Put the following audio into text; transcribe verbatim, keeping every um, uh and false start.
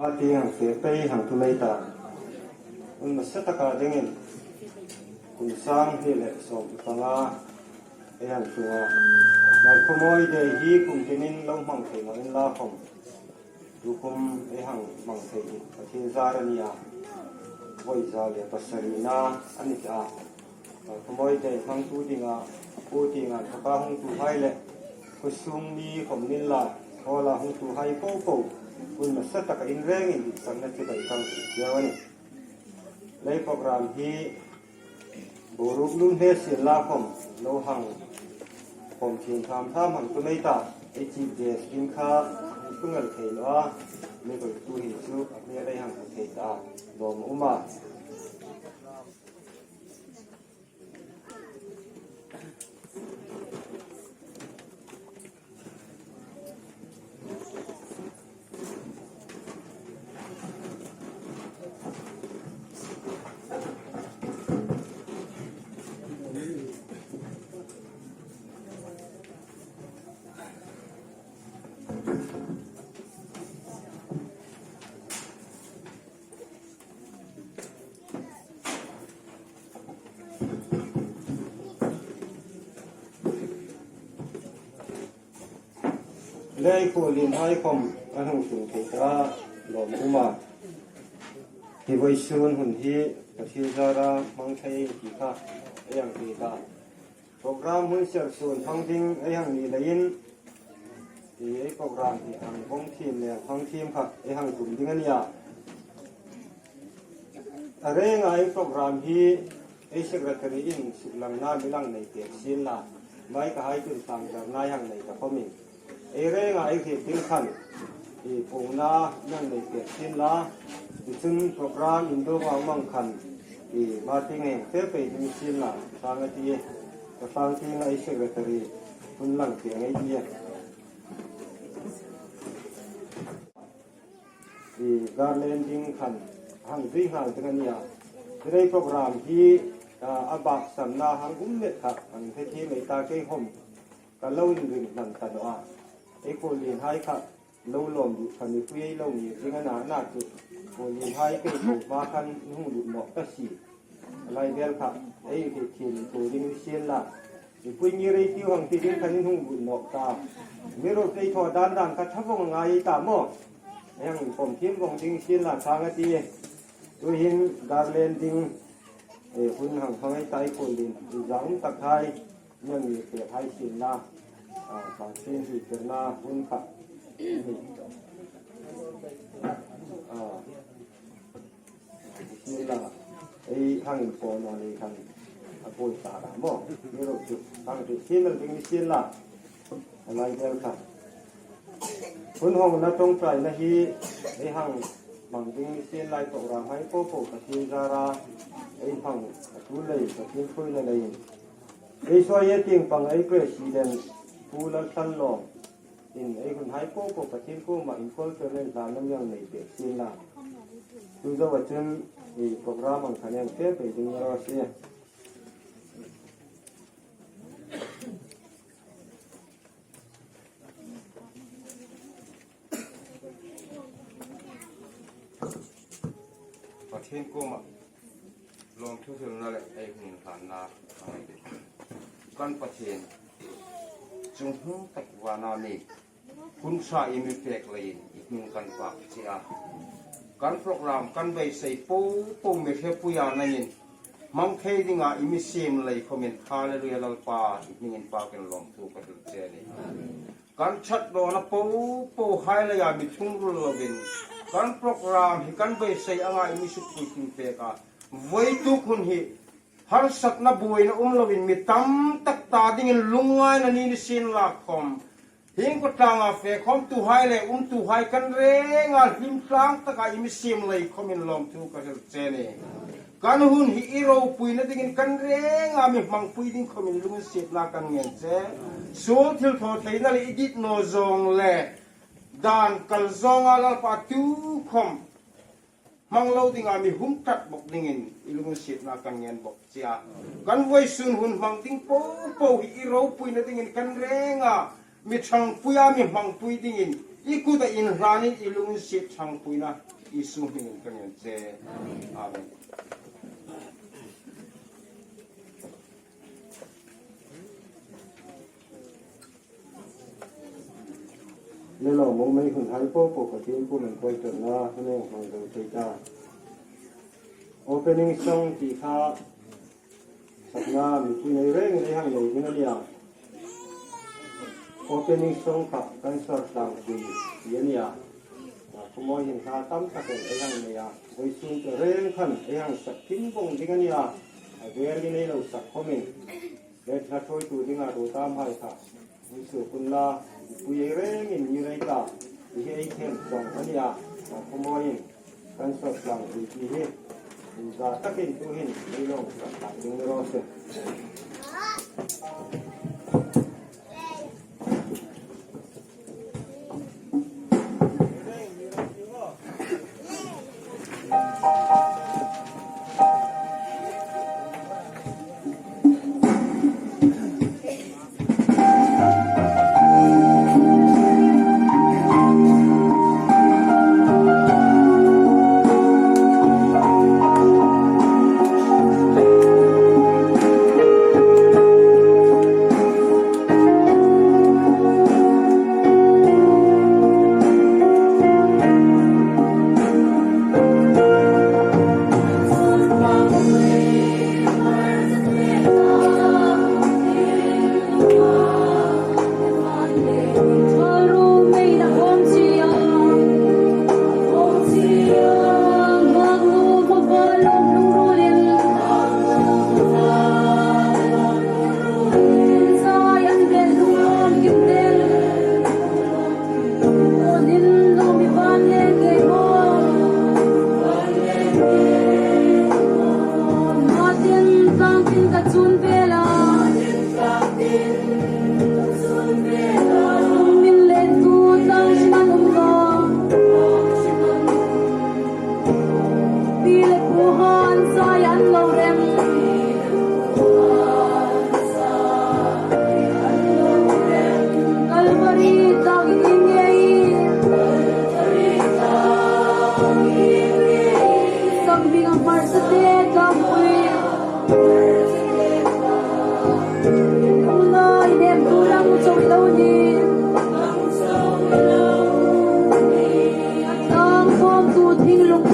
Party hang fe pei hang tum ei ta. Hun nasa taka dingin kum sang hni le sawm panga ei hang tlung a. Nang khawmawi dei hi kum tinin lo hmang thei naw inla khawm, tukum ei hang hmang thei hi Pathien zar a nih a. Vawi za le pasarina a ni ta. Khawmawi dei hmangtu dinga, pu dinga taka hungtuhai le, khawsung mi khawm ni inla, hall-a hungtuhai popo, hun nasa taka in rengin ditsakna chu ka hang hril a nih. Lei program hi boruok lum hle sien la khawm, lo hang khawm thiem tham tham hang tum ei ta, ei chief guest ding kha, tum el thei naw a, mi ruoitu hi chu, a hmel ei hang hmu thei ta, lawm a um a. Lei khuolien hai khawm an hung tlung thei ta, lawm a um a. Hi vawisun hun hi Pathien zara hmang thei ti kha ei hang hriet a. Program hun siar sun hmang ding ei hang ni leiin, ei program hi hang vawng thiem le hmang thiem kha ei hang tum ding a nih a. A renga ei program hi ei secretary-in suklangna mi hang nei pek sien la, mike-a hai chun tlangzarna hang nei ta khawmin. Ei renga ei hriet ding khan, ei puongna hang nei pek sien la, tichun program indawng a um ang khan, ei meeting hang fe pei ding sien la, sang a ti, ka sang tieng ei secretary hun lang tieng ei ti. Ei garland ding khan hang zui nghal ding a nih a. Chu lei program hi, a, a bak sanna hang um met kha, hang fe thiem ei ta, kei khawm ka lo inring hman ta naw a. Ei khuolien hai kha lo lawm duh kha mipui ei lo ni ding a na, a na chu khuolien hai kei ko hma khan hung lut nawk ta si. A lai vel kha ei hriet thiem turin sien la, mipui ngir ei tiu hang ti ding khan hung lut nawk ta. Mi ruot ei thaw dan dan kha ṭha vawng a ngai ta maw. Ei hang khawm thiem vawng ding sien la, sang a ti. Tuhin garland ding, ei hun hang hmang ei ta, ei khuolien, ei za um tak hai. Nang ni te hai sien la, a, ka sien hi perna hun kha. A, sien la, ei hang inpawna lei khan a pawi ta ra maw. Ni ruot chu, hang ti sien la ding ni sien la. A lai vel kha. Hun hawngna ṭawngṭaina hi ei hang hmang ding ni sien la, ei program hai popo Pathien zara ei hmang a tul lei, Pathien ṭhuoina leiin. Ei suai ei tieng pang ei president Pu Lalthanlawm in ei hun hai popo Pathien kuoma inkawl ṭan le hlan lam hang nei pek sien la. Chu zoa chun ei program hang khan hang fe pei ding a nih a. Pathien kuoma lawmthu hrilna le ei hun inhlanna a ngai. Kan Pathien, chungnung tak vana mi, hun ṭha i mi pek leiin i hming kan pâk che a. Kan program kan beisei popo mi hrepuia nangin hmang thei dinga i mi siem lei khawmin, Hallelujah, Lalpa, i hmingin pâkin lawmthu ka hril che a nih. Kan ṭhat dawna popo hai leia mi thungrul lovin, kan program hi kan beisei anga i mi sukpuitling pek a. Vawituk hun hi harsatna buoina um lovin mi tam tak ta dingin lungngaina ni ni sien la khawm, hieng khawtlanga fe khawmtuhai le umtuhai kan renga hlim tlang taka i mi siem lei khawmin lawmthu ka hril che a nih. Kan hun hi i ropuina dingin kan renga mi hmangpui ding khawmin lunginsietna kan ngen che. Suol thilthawtheina le i dit naw zawng le dan kal zawnga Lalpa tukhawm hmang lo dinga mi hung ṭhat bawk dingin i lunginsietna kan ngen bawk che a. Kan vawisun hun hmang ding popo hi i ropuina dingin kan renga mi ṭhangpuia mi hmangpui dingin I kuta inhlanin i lunginsiet ṭhangpuina Isu hmingin ka ngen che. Amen. Lelo mo mei hun hai po po ka tin ku men koi tawrna hne hmang zo thei ta. Opening song ti kha sakna mipui nei reng nei hang nei ding a nia. Opening song kha kan sawr tlang pui ti a nia. Khawmawi hin hla tam tak ei hang nei a. Vawisun te reng khan ei hang sak kim vong ding a nia. A ver ding ei lo sak khawmin. Let hla ṭhuoitu dinga ro tam hai kha. Isu kun la, pui ei rengin ni rei ta. Hi ei khen song a nia. Khawmawi hin. Kan sawr tlang pui ti hi, inza takin tuhin ei lo sawr tlang ding ni raw se. Pi le pu han sai an lo rem. Kalvari tang in ngei. Sang ding a hmarsa te tang pui. Tuna i nem tu lam chau lo ni. Tang khawm tu thing lung